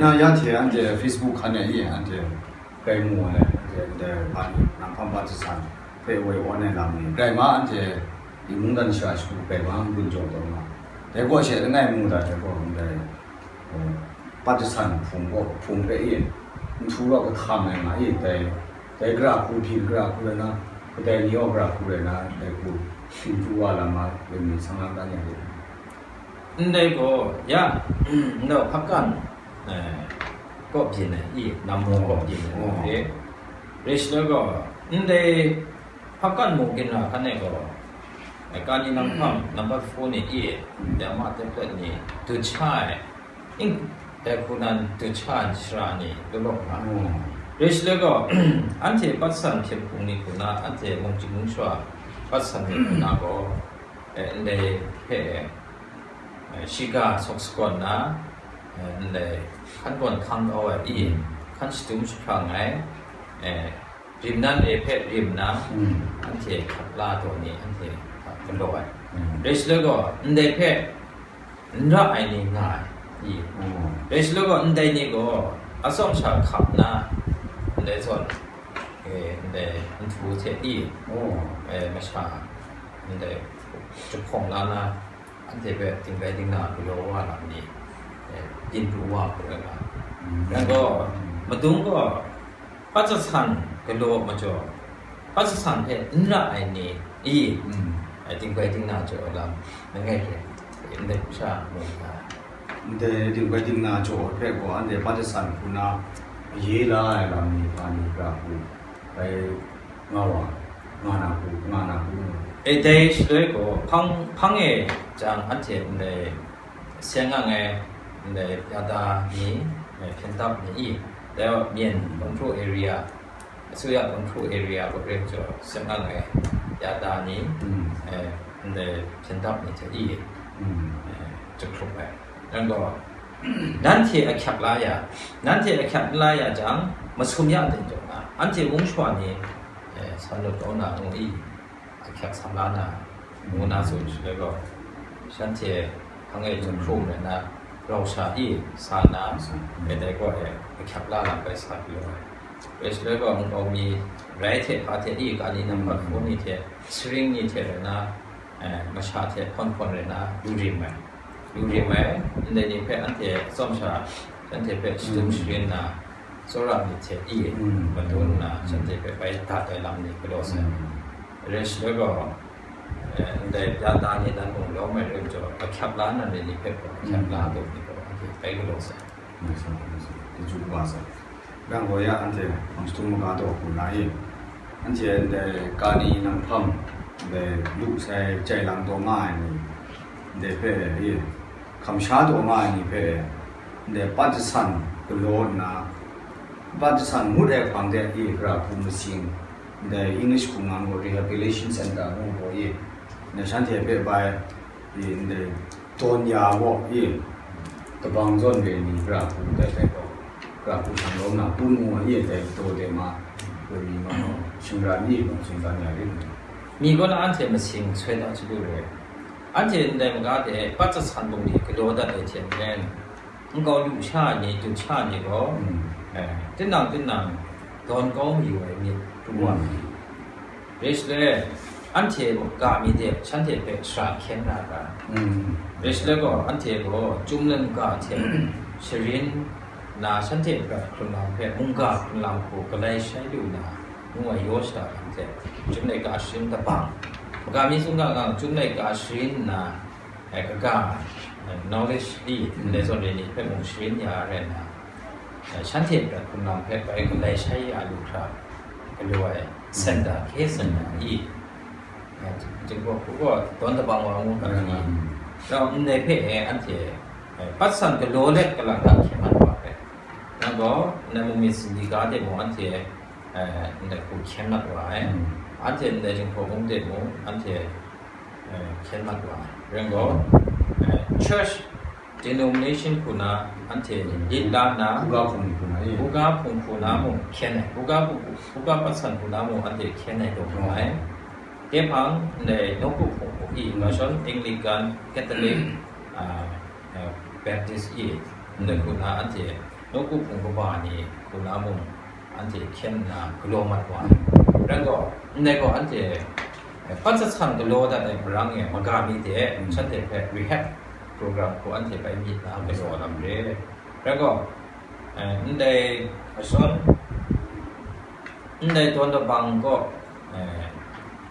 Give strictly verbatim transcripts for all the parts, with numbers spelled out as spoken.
Na ya hte anhte Facebook hkan e i, anhte grai mu ai, anhte ndai hpa ni, nang hpang Pakistan hpe woi awn ai lam ni, grai ma anhte i mungdan shara shagu grai ma n-gun jaw taw nga. Dai kaw she langai mu da, dai gaw ndai, eh, Pakistan hpung gaw, hpung hpe i, nhtu rau kahtam ai nga i, dai, dai gara hku, hpyi gara hku rai na, kadai ni yawng gara hku rai na, dai hku, hpyi hpru wa lam ma, wenyi sang lang dan ya de. Ndai gaw, ya, ndau hpakan, eh, kaw byin ai, i, nam mung kaw byin ai, Oh. eh. Rai shaloi gaw, ndai hpakan mung ginra hkan e gaw, eh, kani nang hpang, number four ni, i, Mm. dama tablet ni, dut sha ai, ing, dai hku nan dut sha ai shara ni, lawlawk nga. Oh. Rai shaloi gaw, anhte Pakistan hpyen hpung ni hku na, anhte mung chyu mung shawa Pakistan ni hku na gaw, eh, ndai hpe, eh, shiga sawk sagawn na, eh, ndai hkan gawn hkang kau ai i, Mm. hkan shadum jahprang ai, eh, rim nan e hpe rim na, Mm. anhte hkap la taw ni, anhte hta galaw ai. Mm. Rai shaloi gaw, ndai hpe n ra ai ni nga ai i. Mm. Rai shaloi gaw, ndai ni gaw, atsawm sha hkap na, ndai zawn, eh, ndai nhtu hte i, Oh. eh, masha, ndai jahpawng la na, anhte hpe dingrai dingna galaw wa lam ni, eh, byin pru wa hku rai nga. Mm. Rai gaw, Mm. madung gaw, Pakistan galaw majaw, Pakistan hpe n ra ai ni i, Mm. eh, dingrai dingna jaw ai lam, langai hte, ndai hpe sha mu nga ai. Ndai dingrai dingna jaw ai hpe gaw, anhte Pakistan hku na ye la ai lam ni, hpa ni, gara hku, bai nga wa, nga na hku, nga na hku. E dai shaloi gaw, hpang, hpang e jang, anhte ndai Sianggang e, ndai Pyata ni, eh, Phyinthap ni i, dai Myen control area, asuya control area gaw rai jaw, Sianggang e, Pyata ni, Mm. eh, ndai Phyinthap ni hte i, Mm. eh, jahkrup ai. Nang gaw, nanhte ahkyak la ya, nanhte ahkyak n la ya jang, masum ya ding jaw na, anhte mung shawa ni, eh, san lut kau na ngu i, ahkyak sa la na, ngu na tsun shaloi gaw, shanhte hpang e jahkrum rai na, rau sha i sa na, Mm. e dai gaw e ahkyak la lam bai sa pyi ai. Rai shaloi gaw, nkau mi rai hte hpa hte i, kani nambat hpun ni hte, saring ni hte rai na, eh, masha hte hkawn hkawn rai na, lu rim ai. Lu rim ai, ndai ni hpe anhte atsawm sha, shanhte hpe shadum Mm. sharin na, tsawra myit hte i, Mm. madun nna, Mm. shanhte hpe bai dat ai lam ni galaw sai. Mm. Rai shaloi gaw, eh, ndai Pyata ni nan mung lawm ai rai majaw, ahkyak la na ni hpe gaw, ahkyak la Mm. dum ni gaw, anhte bai galaw sai. Mai sa, mai sa. Chyeju kaba sa. Yang gaw ya, anhte hpang jahtum maga taw hku na i, anhte ndai kani nang hpang, ndai lu sai jai lang taw nga ai ni, ndai hpe i, hkam sha taw nga ai ni hpe, ndai Pakistan galaw nna, Pakistan ngut ai hpang de i, gara hku masing, ndai English hku ngang gaw rehabilitation center ngu gaw i, ndai shanhte hpe bai, i, ndai dawn ya gaw i, kabang zawn re ni, gara hku dai hpe gaw, gara hku shang lawm na, hpun mu ai, i, dai daw de ma, wenyi ma, shingran i, gaw shingran ya rit nna. Mi gaw na anhte masing soi da chyalu re. Anhte ndai maga de, Pakistan bungli galaw dat ai hte maren, nkau lu sha ai ni, dut sha ai ni gaw, Mm. eh, tinang tinang dawn kau mayu ai myit pru wa Mm. ai. Rai shaloi, anhte ga mi de shanhte hpe shara hkyen na ga. Mm. Rai shaloi gaw, anhte gaw chyum laika hte sharin na, shanhte prat hkrun lam hpe mungga hkrun lam hku galai shai lu na, ngu ai yaw shada lam hte, chyum laika sharin kabang, maga mi tsun ga ngang, chyum laika sharin nna, eh, kaga, eh, knowledge i, Mm. ndai zawn re ni hpe mung sharin ya ai rai nna, eh, shanhte prat hkrun lam hpe bai galai shai ya lu hkra, galaw ai Mm. center, care center i, eh, Jinghpaw hku gaw dawn kabang wa ngu ga i. Mm. Rau ndai hpe, eh, anhte, eh, Pakistan galaw let kalang hta hkye mat wa ai. Nang gaw, ndai mung myit sindika de mung anhte, eh, ndai hku hkyen mat wa ai. Mm. Anhte ndai Jinghpaw mung de mung, anhte, eh, hkyen mat wa ai. Rai gaw, Mm. eh, church denomination hku na anhte Mm. lit la nna, Buga hpung hku na, eh. Buga hpung hku na Mm. mung hkyen ai. Buga hpung, Buga Pakistan hku na mung anhte hkyen ai taw Oh. ai. Kehpang ndai nawku hpung hku i, Mm. Anglican, Catholic, ah, eh, Baptist i, ndai hku na anhte nawku hpung kaba ni hku na mung, anhte hkyen nna galaw mat wa ai. Rai gaw, ndai gaw anhte, eh, pat sat san galaw dat ai marang e maga mi de, mm, shanhte hpe rehab program hku anhte bai myit na galaw lam re. Rai gaw, eh, ndai asawn, ndai dawn dabang kaw, eh,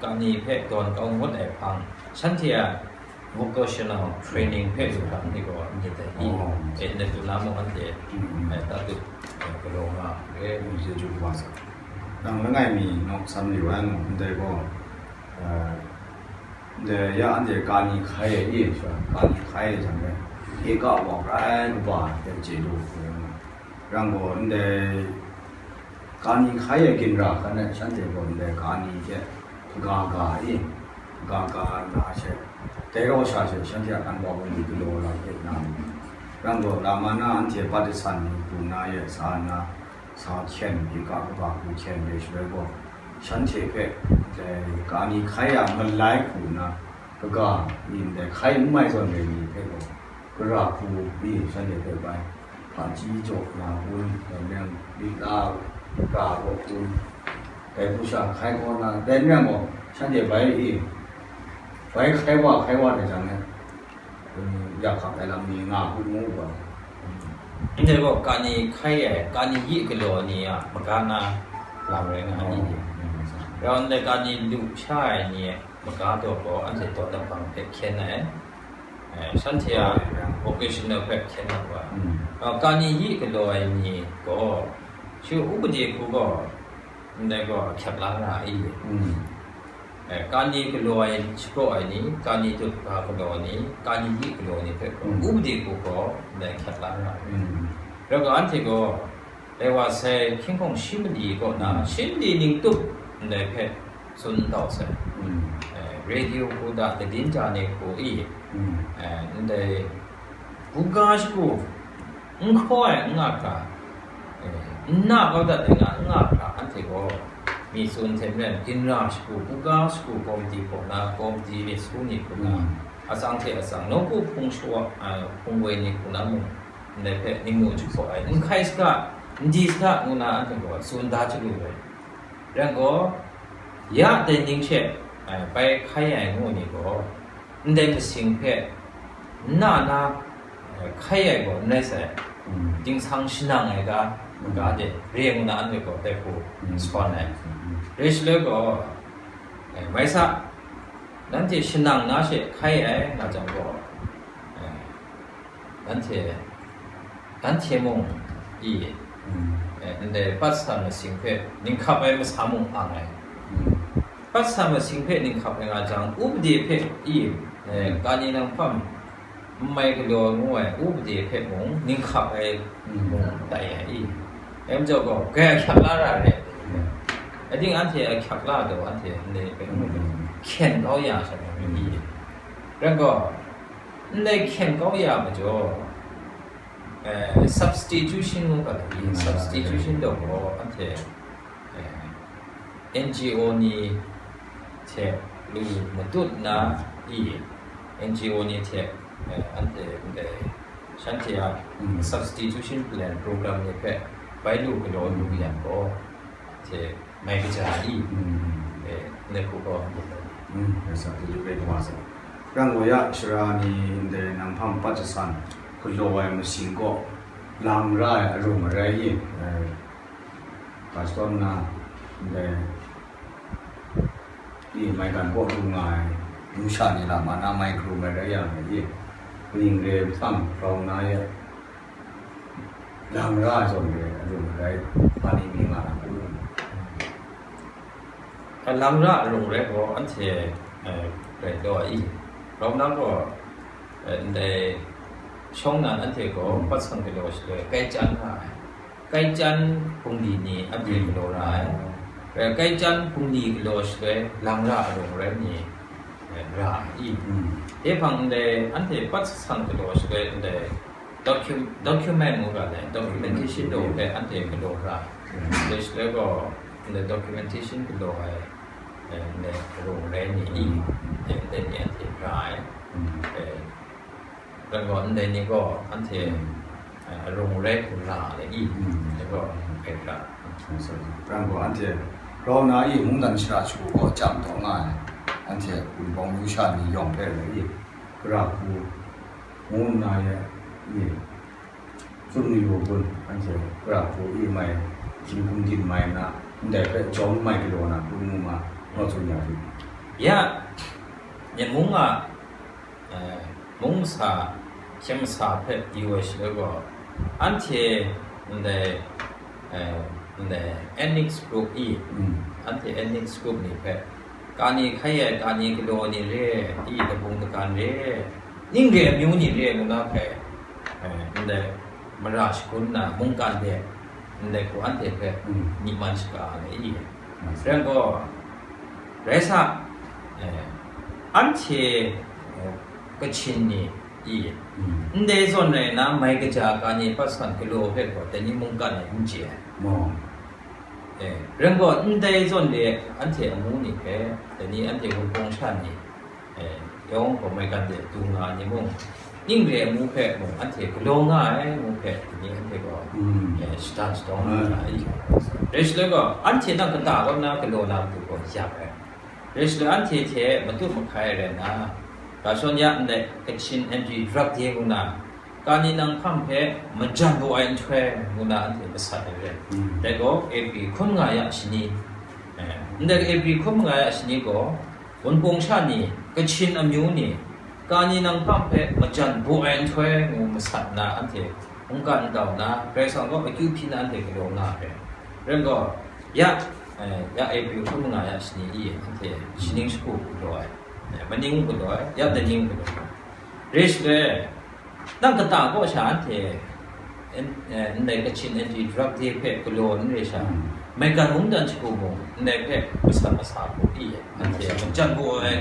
kani hpe dawn kau ngut ai hpang, shanhte a vocational training hpe lu hkra ni gaw myit ai i? Oh. Eh, ndai hku na mung anhte, mm, eh, tatut, eh, galaw nga ai. Nang langai mi naw san li wa nu, ndai gaw, eh, ndai ya anhte kani hkai ai i, kani hkai ai jang e, eka wa rai kaba hte chye lu, rai gaw, ndai kani hkai ai ginra hkan e shanhte gaw ndai kani hte hpaga ga i, hpaga ga nna she, dai raw sha she shanhte a kan wa bungli galaw lam hpe nna, rai gaw, lama na anhte pat jasan ni hku na e sa nna, sa hkyen, eka kaba hku hkyen re shaloi gaw, shanhte hpe dai kani hkai a malai hku nna, kaga, ndai hkai n mai zawn ai ni hpe gaw, gara hku ni shanhte hpe bai, hpaji jaw na kun, dai nang, lit la ga gaw kun, dai hku sha hkai kaw na, dai n rai gaw, shanhte bai i, bai hkai wa, hkai wa dai jang e, mm, ya hkap ai lam ni nga kun ngu gaw. Ndai gaw kani hkai ai, kani yi galaw ni a maga na lam rai nga ai. Oh. Rau ndai kani lu sha ai ni, maga daw gaw anhte dawn dabang hpe hkyen ai, eh, shanhte a vocational hpe hkyen ai wa. Mm. Rau kani yi galaw ai ni gaw, shi upade hku gaw, ndai gaw ahkyak la nga ai. Mm. Eh, kani galaw ai, shapraw ai ni, kani tut ga galaw ai ni, kani yi galaw ai ni hpe gaw, mm, upade hku gaw, ndai ahkyak la nga ai. Mm. Rau gaw anhte gaw, dai wa sai hkying hkawng shi mali kaw na, mm, shi mali ning tup ndai hpe tsun tau sai. Mm. Eh, radio hku da, kadin ja ni hku i, mm, eh, ndai buga shagu n hkaw ai n nga hkra, eh, n na kau dat ai nga n nga hkra, anhte gaw mi tsun hte maren, ginra shagu, buga shagu, kawmti kaw na, kawmti myit su ni hku na, mm, atsang hte atsang, nawku hpung shawa, eh, hpung woi ni hku na mung, ndai hpe ningnu jahpaw ai, n hkai saga, n di saga, ngu na anhte gaw tsun da chyalu ai. Rai gaw, ya dai ning she, eh, bai hkai ai ngu ni gaw, ndai masing hpe n na na, eh, hkai ai gaw n rai sai. Mm. Dingsa shanang ai ga, mm, ga de, re ngu na anhte gaw dai hku, mm, shawn ai. Mm. Re shaloi gaw, eh, mai sa, nanhte shanang na she hkai ai nga jang gaw, eh, Nanhte, nanhte mung i, mm, eh, ndai pat sa masing hpe ninghkap ai masa mung ang ai. Mm. Pat sa masing hpe ninghkap ai nga jang, upade hpe i, eh, mm, kani nang hpam n mai galaw ngu ai upade hpe mung ninghkap ai, mm, mung tai ai i. Dai majaw gaw, grai ahkyak la ra re. Mm. Ating anhte ahkyak la taw, anhte ndai hpe, mm, hkyen kau ya sha ai i. Rai gaw, Ndai hkyen kau ya majaw, eh, substitution ngu ga, mm, substitution daw gaw anhte, eh, N G O ni hte lu matut na i, N G O ni hte, eh, anhte ndai shanhte a, mm, substitution plan program ni hpe bai lu galaw lu yang gaw, hte mai kaja i, mm, eh, ndai hku gaw, mm, rai sa, hte yu rai wa sa. Rang wa ya, sara ni ndai nang hpang pat jasan galaw ai masing gaw, lang ra ai arung arai i, eh, pastor na, ndai, i maigan kaw du nga ai, numsha ni lam a na mai hkrum ai rai yang ai i, kaning re ai hpang grau na ya, Lang ra ai zawn re, a lung rai, hpa ni mi nga na kun? A lang ra a lung rai gaw, anhte, eh, rai taw ai. Grau na gaw, eh, ndai shawng nan anhte gaw, mm, patsan galaw shaloi, kai chyan nga ai. Kai chyan bungli ni anhte, mm, galaw ra ai. Mm. Rai, kai chyan bungli galaw shaloi, lang ra a lung rai ni, eh, ra ai. Mm. Dai hpang ndai, anhte patsan galaw shaloi, ndai, Docu-, document ngu ga le, documentation daw hpe anhte galaw ra. Dai shaloi gaw, ndai documentation galaw ai, eh, ndai rung rai ni i, ndai, ndai ni anhte ra ai. Eh, rai gaw, ndai ni gaw anhte, Arung rai hkun ra ai i, mm, dai gaw hkrai hkra. Rai gaw, anhte grau na i mungdan shara shagu gaw chyam taw nga ai, anhte Wunpawng myu sha ni yawng hpe rai i, gara hku ngu nna ye i, tsun mayu gun, anhte gara hku i mai, hkying hkum din mai nna, ndai hpe jawm mai galaw na hkrum ngu ma, naw tsun ya rit. Ya, Myen mung a, eh, mung masa, hkyem masa hpe yu ai shaloi gaw, anhte ndai, eh, ndai ethnic group i, mm, anhte ethnic group ni hpe, kani hkai ai, kani galaw ni re ai, i dabung dagan re ai, ning re ai amyu ni re ai ngu na hpe, eh, ndai mara shagun nna mungkan de, ndai hku anhte hpe, mm, myi man shaga ai i. Mm. Rai gaw, rai sa, eh, anhte, eh, Kachin ni i, mm, ndai zawn rai nna, mai kaja ka ni patsan galaw hpe gaw, dai ni mungkan e n chye ai. Maw. Eh, rai gaw, ndai zawn re anhte amu ni hpe, dai ni anhte Wunpawng sha ni, eh, yawng gaw maigan de du nga ai ni mung, ning re ai amu hpe mung anhte galaw nga ai ngu hpe, dai ni anhte gaw, mm, eh, shatan shadawng, mm, nga ai. Rai shaloi gaw, anhte nang kata kaw na galaw na matu gaw yak ai. Rai shaloi anhte hte matut mahkai rai nna, ga shawn ya ndai Kachin Anti-Drug Day ngu na, kani nang hpang hpe majan baw ai nhtoi ngu na anhte masat ai rai. Mm. Dai gaw April hkum nga ya shani, eh, ndai April hkum nga ya shani gaw, Wunpawng sha ni, Kachin amyu ni, kani nang hpang hpe majan baw ai nhtoi ngu masat nna anhte mungkan n tau nna, Karai Kasang gaw akyu hpyi nna anhte galaw nga ai. Rai gaw, ya, eh, ya April hkum nga ya shani i, anhte shaning shagu galaw ai, eh, maning galaw ai, ya daning galaw ai. Rai shaloi, nang kata kaw sha anhte, eh, ndai Kachin Anti-Drug Day hpe galaw n re sha, mm, maigan mungdan shagu mung, ndai hpe masat masa hku i, anhte, mm, majan baw ai,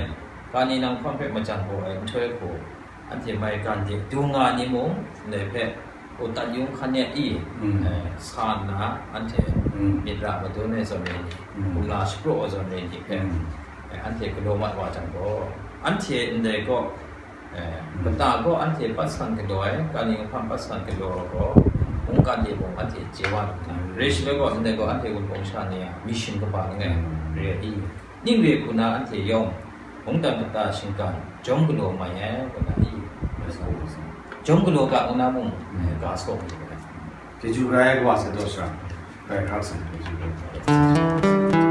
kani nang hpang hpe majan baw ai nhtoi hku, anhte maigan de du nga ni mung, ndai hpe, o, tat yung hkan ya i, mm, eh, sa nna, anhte, mm, myit ra madun ai zawn rai ni, mm, kumla shapraw ai zawn rai ni hpe, mm, eh, anhte galaw mat wa jang gaw, anhte ndai gaw, eh, mm, kata gaw anhte patsan galaw ai, kani hpang patsan galaw ai gaw, mungkan de mung anhte chye wa lu nna, mm, rai shaloi gaw, ndai gaw anhte Wunpawng sha ni a mission kaba langai, mm, re ai i, ning re hku na anhte yawng, mungdan kata shinggan jawm galaw mai ai, ngu na i, jawm galaw ga ngu na mung, mm, ga saw mayu ai. Chyeju rai ai wa sai daw shara, rai hkrak sai, chyeju rai.